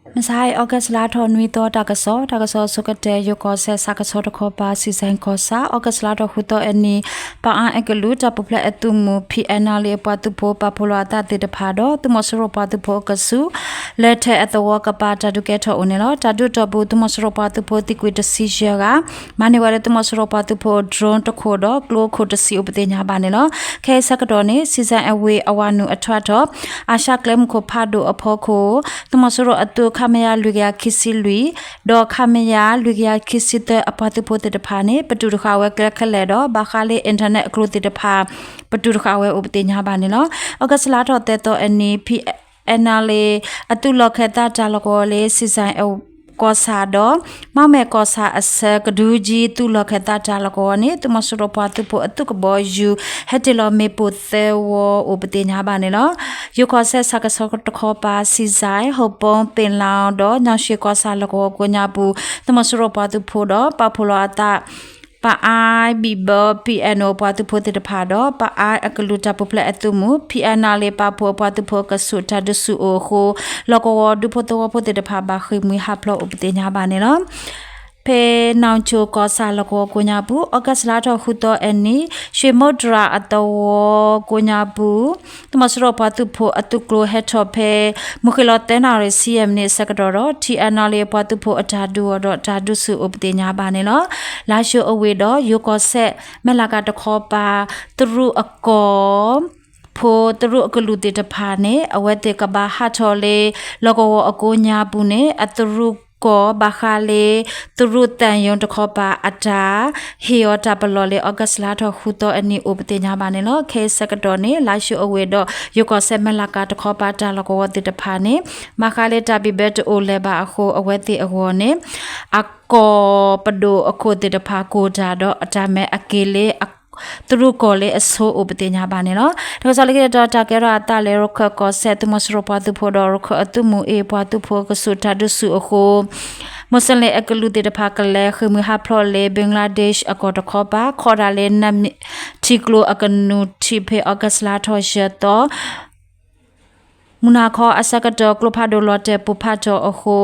မုၢ်ဆါအံၤ August လါထီၣ်နွံသီ တၢ်ကစီၣ်, တၢ်ကစီၣ်အဆိကတၢၢ် ယိၤကီၢ်စဲၣ် စးကဆီတခီပၤ စံၣ်စဲၣ်ကီၢ်ဆၣ် August လါထီၣ်ဃုသီအနံၤ ပအါအကလုာ် တၢ်ပူၤဖျဲးအသုးမုၢ် ဖံအဲၣ်နၣ်လ့ၣ် အပှၤသုးဖိ ပာ်ဖှိၣ်လီၤအသးသ့ၣ်တဖၣ်ဒီး သုးမီၤစိရိၤပှၤသုးဖိအကဆူး လဲၤထဲအသဝီကပၤ တၢ်ဒုးကဲထီၣ်အိၣ်န့ၣ်လီၤ. တၢ်ဒုးတီၢ်ပူၤ သုးမီၤစိရိၤပှၤသုးဖိသံကွံာ်တဆံယဲၢ်ဂၤ မၤန့ၢ်ဝဲလၢသုးမီၤစိရိၤပှၤသုးဖိ drone တခိၣ်ဒီး ကျိခိၣ်တဆံအိၣ်ပသ့ၣ်ညါဘၣ်န့ၣ်လီၤ. ခဲအံၤဆၢကတီၢ်န့ၣ် စံၣ်စဲၣ်အဝ့ၢ်အဝၤနုာ်အထွးထီၣ် အၤၡါကျဲမုၢ်ခိၣ်ဖးဒိၣ်အဖီခိၣ် သုးမီၤစိရိၤအသုး ခမရ လွံၢ်ကယၤခံဆံလွံၢ် ဒီး ခမရ လွံၢ်ကယၤခံဆံသၢ အပှၤသုးဖိသ့ၣ်တဖၣ်န့ၣ် ပတုာ်တဃာ်ဝဲကျဲခဲလၢာ်ဒီး ဘၣ်ဃးလၢ internet အကျိၤသ့ၣ်တဖၣ် ပတုာ်တဃာ်ဝဲအိၣ်ပသ့ၣ်ညါဘၣ်န့ၣ်လီၤ. August လါထီၣ်သၢသီအနံၤ ဖံအဲၣ်နၣ်လ့ၣ် အသုးလီၢ်ခၢၣ်သးတၢ်လီၢ်ကဝီၤလၢ စံၣ်စဲၣ်ကီၢ်ဆၣ်ဒီး မၤမဲၣ်ကီၢ်ဆၣ်အဆၢ ကဒုကၠံ သုးလီၢ်ခၢၣ်သးတၢ်လီၢ်ကဝီၤန့ၣ် သုးမီၤစိရိၤပှၤသုးဖိအသုးကဘီယူၤ ဟဲတ့ၢ်လီၤမ့ၣ်ပိၢ်သၢဝီအိၣ်ပသ့ၣ်ညါဘၣ်န့ၣ်လီၤ. ယိၤကီၢ်စဲၣ် စးကဆီတခီပၤ စံၣ်စဲၣ် ဟီၣ်ပိၣ် ပ့ၣ်လီဒီး ညီၣ်ၡ့ၣ်ကီၢ်ဆၣ်လီၢ်ကဝီၤကိးညါပူၤ သုးမီၤစိရိၤပှၤသုးဖိဒီး ပာ်ဖှိၣ်လီၤအသး ပအါဘံၣ်ဘၢ ပံၣ်အဲၣ်နိၣ် ပှၤသုးဖိသ့ၣ်တဖၣ်ဒီး ပအါအကလုာ်တၢ်ပူၤဖျဲးအသုးမုၢ် ဖံအဲၣ်နၣ်လ့ၣ် ပာ်ဖှိၣ်အပှၤသုးဖိအကဆူး တၢ်ဒုးဆူၣ်အိၣ်အဃိ လီၢ်ကဝီၤဒူဖိသဝီဖိသ့ၣ်တဖၣ် ဘၣ်ဃ့ၢ်မှံဟးဖျိးအိၣ်ပသ့ၣ်ညါဘၣ်န့ၣ်လီၤ. ဖဲနီၣ်ကၠိၣ်ကီၢ်ဆၣ်လီၢ်ကဝီၤကိးညါပူၤ August လါထီၣ်ဃုသီအနံၤ ရှ့ၣ်မိၢ်တြၢ်အသဝီကိးညါပူၤ သုးမီၤစိရိၤပှၤသုးဖိအသုးကျိၤဟဲထီၣ်ဖဲ မုၢ်ဃ့ၢ်လီၤသၢနၣ်ရံၣ်ဆံယဲၢ်မံးနံးအဆၢကတီၢ်ဒီး ထံအၣ်နၣ်လ့ၣ်အပှၤသုးဖိအတၢ်ဒုးအီၤဒီး တၢ်ဒုးဆူၣ်အိၣ်ပသ့ၣ်ညါဘၣ်န့ၣ်လီၤ. လါၡိၤအဝ့ၢ်ဒီး ယိၤကီၢ်စဲၣ် မဲၢ်လးကၤတခီပၤ သရူးအကီၢ်ဖိ သရူးအကလုာ်သ့ၣ်တဖၣ်န့ၣ် အဝဲသ့ၣ်ကဘၣ်ဟးထီၣ်လၢ လီၢ်ကဝီၤအကိးညါပူၤန့ၣ် အသရူးကီၢ်ဘၣ်ဃးလၢ သရူးသၣ်ယိၤတခီပၤအတၢ် ဟ့ၣ်အီၤတၢ်ပလီၢ်လၢ August လါထီၣ်ဃုသီအနံၤအိၣ်ပသ့ၣ်ညါဘၣ်န့ၣ်လီၤ. ခဲအံၤဆၢကတီၢ်န့ၣ် လါၡိၤအဝ့ၢ်ဒီး ယိၤကီၢ်စဲၣ် မဲၢ်လးကၤတခီပၤတၢ်လီၢ်ကဝီၤသ့ၣ်တဖၣ်န့ၣ် ဘၣ်ဃးလၢတၢ်ဘံၣ်ဘၢတအိၣ်လၢၤဘၣ်အဃိ အဝဲသ့ၣ်အဂီၢ်န့ၣ် အကီၢ်ပဒိၣ်အခိၣ်သ့ၣ်တဖၣ်ကိၢ်တၢ်ဒီး အတၢ်မဲာ်အက့ၤလၢ သရူးကီၢ်လၢအဆိအိၣ်ပသ့ၣ်ညါဘၣ်န့ၣ်လီၤ. တၢ်ကစီၣ်လၢခံတတီၤ တၢ်ကဲထီၣ်အသးလၢ ရခၢၣ်ကီၢ်စဲၣ် သုးမီၤစိရိၤပှၤသုးဖိဒီး ရခၢၣ်အသုးမုၢ်အ့ၣ် ပှၤသုးဖိအကဆူး တၢ်ဒုးဆူၣ်အဃိ မူးစလ့ၣ်အကလုာ်သ့ၣ်တဖၣ် ကလဲၤဃ့ၢ်မှံဟးဖျိးလၢ ဘ့လါဒ့းရှ်အကီၢ်တခီပၤ ခီဒၣ်လၢ နၢမံးထံကျိအကနူၤထံး ဖဲ August လါထီၣ်ယဲၢ်သီ မုၢ်နၤခီအဆၢကတီၢ် ကျိဖးဒိၣ်လီၤတဲာ်ပိၢ်ဖးထီၣ်အဃိ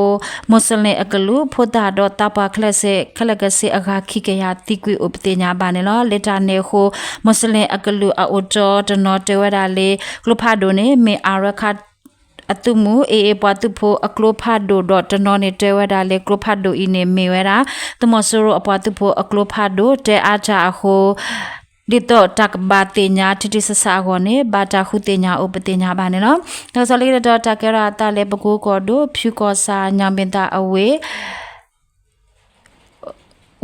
မူးစလ့ၣ်အကလုာ် ဖိသၣ်ဒီးသးပှၢ်ခဲလၢာ်စ့ၢ် ခဲလၢာ်ကဆ့အဂၤခံကယၤသံကွံာ်အိၣ်ပသ့ၣ်ညါဘၣ်န့ၣ်လီၤ. လၢတၢ်န့ၣ်အဃိ မူးစလ့ၣ်အကလုာ်အအိၣ်တီတနီၤတဲဝဲဒၣ်လၢ ကျိဖးဒိၣ်န့ၣ် မ့ၢ်အရခၢၣ်အသုးမုၢ် အ့ၣ်အ့ၣ် ပှၤသုးဖိအကျိဖးဒိၣ်ဒီး တနီၤန့ၣ်တဲဝဲဒၣ်လၢ ကျိဖးဒိၣ်အံၤန့ၣ်မ့ၢ်ဝဲဒၣ် သုးမီၤစိရိၤအပှၤသုးဖိအကျိဖးဒိၣ်တဲအါတၢ်အဃိ ဒ်သိးတၢ်ကဘၣ်သ့ၣ်ညါထံထံဆးဆးအဂီၢ်န့ၣ် ဘၣ်တၢ်ဃုသ့ၣ်ညါအိၣ်ပသ့ၣ်ညါဘၣ်န့ၣ်လီၤ. တၢ်ကစီၣ်လၢခံတတီၤ တၢ်ကဲထီၣ်အသးလၢ ပကိကီၢ်ဒိၣ် ဖၠူကီၢ်ဆၣ် ညၣ်မ့ၢ်သၣ်အဝ့ၢ်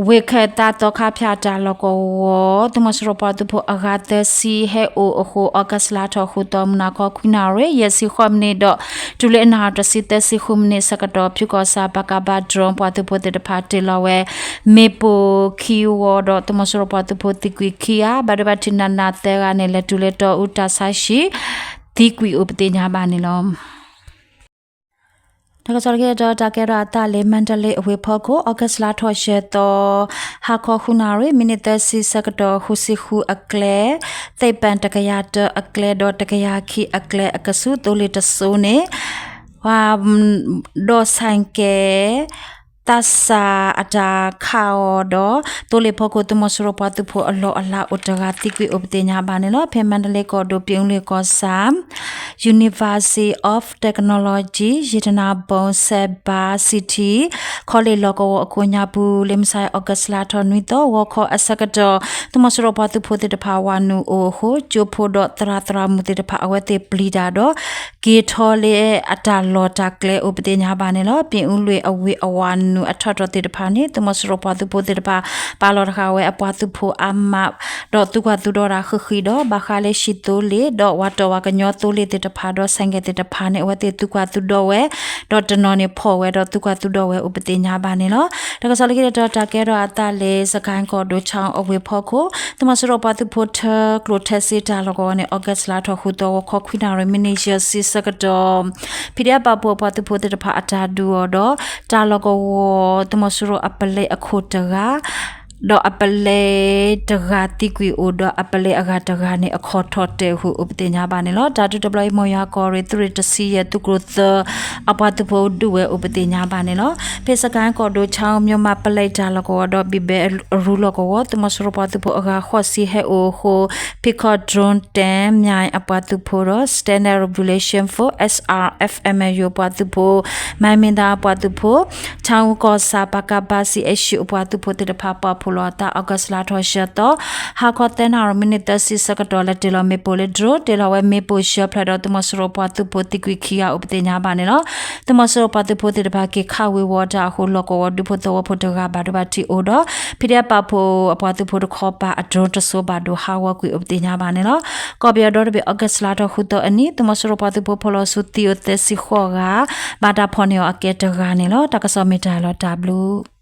ဝ့ၢ်ခၢၣ်သးသီခါဖၠၣ်တၢ်လီၢ်ကဝီၤ သုးမီၤစိရိၤပှၤသုးဖိအဂၤသၢဆံဟဲအိၣ်အဃိ August လါထီၣ်ဃုသီ မုၢ်နၤခီခွံနၣ်ရံၣ် ယဲၢ်ဆံဃိးမံးနံးဒီး တုၤလၢအနၣ်ရံၣ်တဆံ သၢဆံဃုမံးနံးဆၢကတီၢ် ဖၠူကီၢ်ဆၣ် ပကဖ drone ပှၤသုးဖိသ့ၣ်တဖၣ်တ့ၢ်လီၤဝဲ မ့ၣ်ပိၢ်ခံဝီဒီး သုးမီၤစိရိၤပှၤသုးဖိသံကွံာ်ခံဂၤ ဘၣ်ဒိဘၣ်ထံးနးနးသၢဂၤန့ၣ် လဲၤတုၤလၢတီအူတၢ်ဆါဟံၣ် သံကွံာ်အိၣ်ပသ့ၣ်ညါဘၣ်န့ၣ်လီၤ. တၢ်ကစီၣ်လၢခံတတီၤ တၢ်ကဲထီၣ်အသးလၢ မါဒလ့အဝ့ၢ်ဖီခိၣ် August လါထီၣ်ယဲၢ်သီ ဟါခီဃုနၣ်ရံၣ် မံးနံးသၢဆံဆၢကတီၢ် ဃုဆံဃုအကျဲ သ့ၣ်ပၣ်တကယၤတၢအကျဲဒီး တကယၤခံအကျဲအကဆူး သိလ့ၣ်တစိၤန့ၣ် ဒီးဆဲၣ်ကဲ သးစၢ်အတၢ်ခးအီၤဒီး သိလ့ၣ်ဖီခိၣ် သုးမီၤစိရိၤပှၤသုးဖိအလီၢ်အလၤအိၣ်တဂၤသံကွံာ်အိၣ်ပသ့ၣ်ညါဘၣ်န့ၣ်လီၤ. ဖဲမါဒလ့ကီၢ်ဒိၣ် ပၠ့ၣ်အူလ့ၣ်ကီၢ်ဆၣ် University of Technology ယတနၤဘိၣ် Cyber City College လီၢ်ကဝီၤအကိးညါပူၤ လၢမုၢ်ဆါ August လါထီၣ်နွံသီ ဂီၤခီအဆၢကတီၢ် သုးမီၤစိရိၤပှၤသုးဖိသ့ၣ်တဖၣ် ဝၤနုာ်အိၣ်အဃိ ကၠိဖိဒီးသရၣ်သရၣ်မုၣ်သ့ၣ်တဖၣ် အဝဲသ့ၣ်ပျံၤတၢ်ဒီး က့ၤထီၣ်လၢအတၢ်လီၢ်တၢ်ကျဲအိၣ်ပသ့ၣ်ညါဘၣ်န့ၣ်လီၤ. ပၠ့ၣ်အူလ့ၣ်အဝ့ၢ်အဝၤနုာ်အထွးထီၣ်သ့ၣ်တဖၣ်န့ၣ် သုးမီၤစိရိၤပှၤသုးဖိသ့ၣ်တဖၣ် ပာ်လီၤတဃာ်ဝဲအပှၤသုးဖိအါမး ဒီးသုကွၢ်သုဒီတၢ်ဃံးဃံးဒီး ဘၣ်ဃးလၢဟံၣ်သိလ့ၣ် ဒီးဝၤတီၢ်ဝၤကညီသိလ့ၣ်သ့ၣ်တဖၣ်ဒီး ဆဲၣ်ကဲၣ်သ့ၣ်တဖၣ်န့ၣ် အဝဲသ့ၣ်သုကွၢ်သုဒီဝဲ ဒီးတနီၤန့ၣ်ဖီၣ်ဝဲဒီးသုကွၢ်သုဒီဝဲအိၣ်ပသ့ၣ်ညါဘၣ်န့ၣ်လီၤ. တၢ်ကစီၣ်လၢခံတတီၤ တၢ်ကဲထီၣ်အသးလၢ စကဲၣ်ကီၢ်ဒိၣ် ခၠၣ်အဝ့ၢ်ဖီခိၣ် သုးမီၤစိရိၤပှၤသုးဖိထၢကျိၣ်ထၢစ့တၢ်လီၢ်ကဝီၤန့ၣ် August လါထီၣ်ဃုသီ ဂီၤခီခွံနၣ်ရံၣ် မံးနံးယဲၢ်ဆံဆၢကတီၢ် ဖံးဒဲးပာ်ဖှိၣ်အပှၤသုးဖိသ့ၣ်တဖၣ်အတၢ်ဒုးအီၤဒီး တၢ်လီၢ်ကဝီၤ သုးမီၤစိရိၤအပလဲအခိၣ်တဂၤ ဒီးအပလဲတဂၤသံကွံာ်အိၣ်ဒီးအပလဲအဂၤတဂၤန့ၣ် အခီၣ်ထီၣ်တဲာ်ဟူးအိၣ်ပသ့ၣ်ညါဘၣ်န့ၣ်လီၤ. တၢ်ဒုးတဘျီအံၤ မိၢ်ယွၤကီၢ်ရ့ၣ် သုးရ့ၣ်တဆံယဲၢ် သုးကျိၤသၢ အပှၤသုးဖိဒုးဝဲအိၣ်ပသ့ၣ်ညါဘၣ်န့ၣ်လီၤ. ဖဲစကဲၣ်ကီၢ်ဒိၣ် ခၠါအူ မြို့မ ပလဲတၢ်လီၢ်ကဝီၤဒီး ဘံၣ်ဘဲအရူလီၢ်ကဝီၤ သုးမီၤစိရိၤပှၤသုးဖိအဂၤဃိးဆံဟဲအိၣ်အဃိ ဖံးခီ drone တဲ မၠဲၣ် အပှၤသုးဖိဒီး Standard Revolution Force SRFMNU အပှၤသုးဖိ မၢ်မ့ၢ်ဒၣ်အပှၤသုးဖိ ခၠါအူကီၢ်ဆၣ် ပကဖ CSU အပှၤသုးဖိသ့ၣ်တဖၣ် ပာ်ဖှိၣ်လီၤအသး August လါထီၣ်ဆၢသီ ဟါခီသၢနၣ်ရံၣ် မံးနံးသၢဆံဆၢကတီၢ် လဲၤတ့ၢ်လီၤမ့ၣ်ပိၢ်လၢ drone တ့ၢ်လီၤဝဲမ့ၣ်ပိၢ်ဆှၢဖျၢၣ်ဒီး သုးမီၤစိရိၤပှၤသုးဖိသံကွံာ်ခံဂၤအိၣ်ပသ့ၣ်ညါဘၣ်န့ၣ်လီၤ. သုးမီၤစိရိၤပှၤသုးဖိသ့ၣ်တဖၣ်က့ၤခးဝ့ၤဝီၤတၢ်အဃိ လီၢ်ကဝီၤဒူဖိသဝီဖိတဂၤဘၣ်ဒိဘၣ်ထံးအိၣ်ဒီး ဖံးဒဲးပာ်ဖှိၣ်အပှၤသုးဖိတခီပၤအ drone တစိၤဘၣ်ဒိဟးဂီၤကွံာ်အိၣ်ပသ့ၣ်ညါဘၣ်န့ၣ်လီၤ. ကီၢ်ပယီၤဒီတဘ့ၣ် August လါထီၣ်ဃုသီအနံၤ သုးမီၤစိရိၤပှၤသုးဖိဖီၣ်လီၤဆူသံအိၣ်သၢဆံဃိးဂၤ ဘၣ်တၢ်ဖီၣ်န့ၢ်အီၤအကဲတဂၤန့ၣ်လီၤ. တၢ်ကစီၣ်မ့ၢ်တၢ်လီၤတၢ်ဘျုး